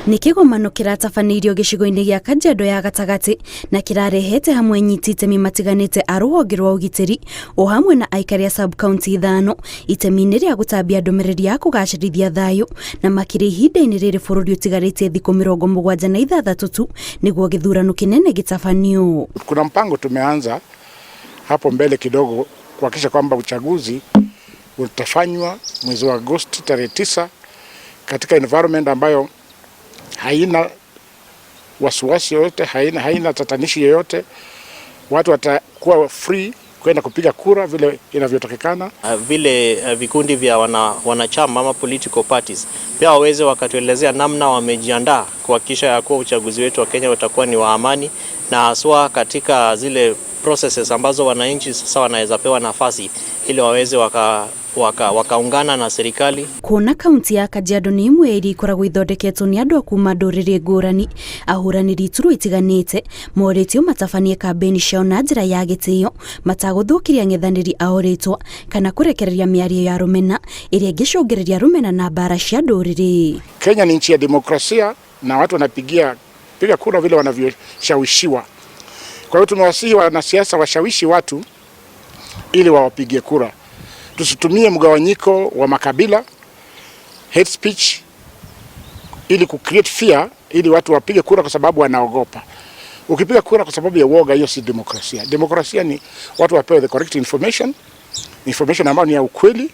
Nĩ kĩgomano kĩratabanĩirio gĩcigo-inĩ gĩa Kajiado ya gatagatĩ na kĩrarehete hamwe nyiti itemi matiganĩte a rũhonge rwa ũgitĩri o hamwe na aikari a sub-county ithano itemi-inĩ rĩa gũtambia ndũmĩrĩri ya kũgacĩrithia thayũ na makĩria ihinda-inĩ rĩrĩ bũrũri ũtigarĩtie thikũ 76 tu nĩguo gĩthurano kĩnene gĩtabanio. Kuna mpango tumeanza hapo mbele kidogo kuhakikisha kwamba uchaguzi utafanywa mwezi wa Agosti tarehe 9 katika environment ambayo haina wasiwasi yoyote, haina tatanishi yoyote. Watu watakuwa free kwenda kupiga kura vile inavyotakikana. Vile vikundi vya wanachama ama political parties pia waweze wakatuelezea namna wamejiandaa kuhakikisha ya kuwa uchaguzi wetu wa Kenya utakuwa ni wa amani, na haswa katika zile processes ambazo wananchi sasa wanaweza pewa nafasi ili waweze wakaungana na serikali. Kuona kaunti ya Kajiado nĩ ĩmwe ĩrĩa ikoragwo ithondeketwo nĩ andũ a kuma ndũrĩrĩ ngũrani, ahũranĩri iturwa itiganĩte morĩtio matabanie kambĩni ciao na njĩra ya gĩtĩo matagũthũkĩria ang'ethanĩri ao rĩtwa kana kũrekereria mĩario ya rũmena ĩrĩa ĩngĩcũngĩrĩria rũmena na mbara cia ndũrĩrĩ. Kenya ni nchi ya demokrasia na watu wanapigia piga kura vile wanavyoshawishiwa. Kwa hiyo tumewasihi wanasiasa washawishi watu ili wawapigie kura. Tusitumie mgawanyiko wa makabila, hate speech, ili ku create fear ili watu wapige kura kwa sababu wanaogopa. Ukipiga kura kwa sababu ya uoga, hiyo si demokrasia. Demokrasia ni watu wapewe the correct information, information ambayo ni ya ukweli,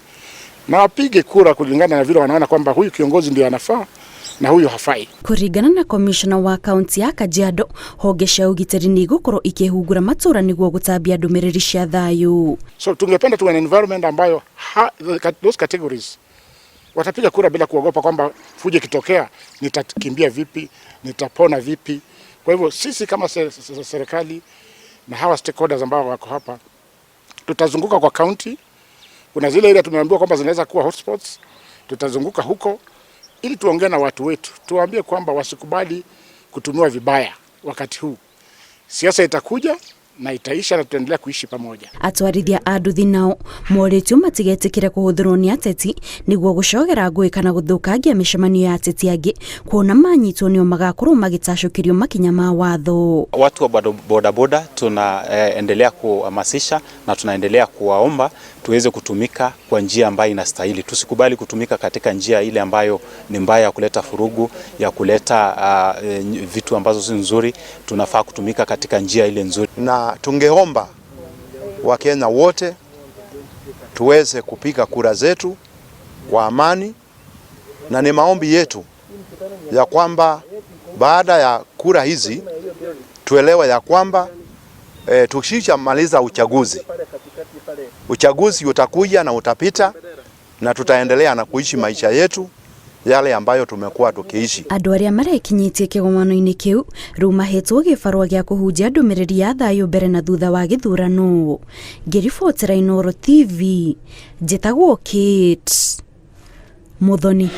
na wapige kura kulingana na vile wanaona kwamba huyu kiongozi ndio anafaa na huyu hafai. Kũringana na komishona wa kaunti ya Kajiado, honge cia ũgitĩri nĩ igũkorwo ikĩhungura matũra nĩguo gũtambia ndũmĩrĩri cia thayũ. So tungependa tuwe na environment ambayo those categories watapiga kura bila kuogopa kwamba fujo ikitokea nitakimbia vipi, nitapona vipi. Kwa hivyo sisi kama serikali na hawa stakeholders ambao wako hapa tutazunguka kwa county. Kuna zile area tumeambiwa kwamba zinaweza kuwa hotspots, tutazunguka huko ili tuongee na watu wetu, tuwaambie kwamba wasikubali kutumiwa vibaya wakati huu. Siasa itakuja na itaisha na tutaendelea kuishi pamoja. Atwarithia a nduthi nao morĩtio matigetĩkĩre kũhũthĩrwo nĩ ateti nĩguo gũcogera ngũĩ kana gũthũkangia mĩcemanio ya ateti angĩ, kuona manyitwo nĩo magakorwo magĩtacũkĩrio makinya ma watho. Watu wa bodaboda tunaendelea kuhamasisha na tunaendelea kuwaomba tuweze kutumika kwa njia ambayo inastahili. Tusikubali kutumika katika njia ile ambayo ni mbaya, ya kuleta furugu, ya kuleta vitu ambazo si nzuri. Tunafaa kutumika katika njia ile nzuri. Na tungeomba Wakenya wote tuweze kupiga kura zetu kwa amani, na ni maombi yetu ya kwamba baada ya kura hizi tuelewe ya kwamba tukishamaliza uchaguzi, uchaguzi utakuja na utapita, na tutaendelea na kuishi maisha yetu yale ambayo tumekuwa tukiishi. Andũ arĩa marekinyĩtie kĩgomano-inĩ kĩu rĩu mahetwo gĩbarũa gĩa kũhunjia ndũmĩrĩri ya thayũ mbere na thutha wa gĩthurano. Ngĩribotera Inooro TV, njĩtagwo Kate Muthoni.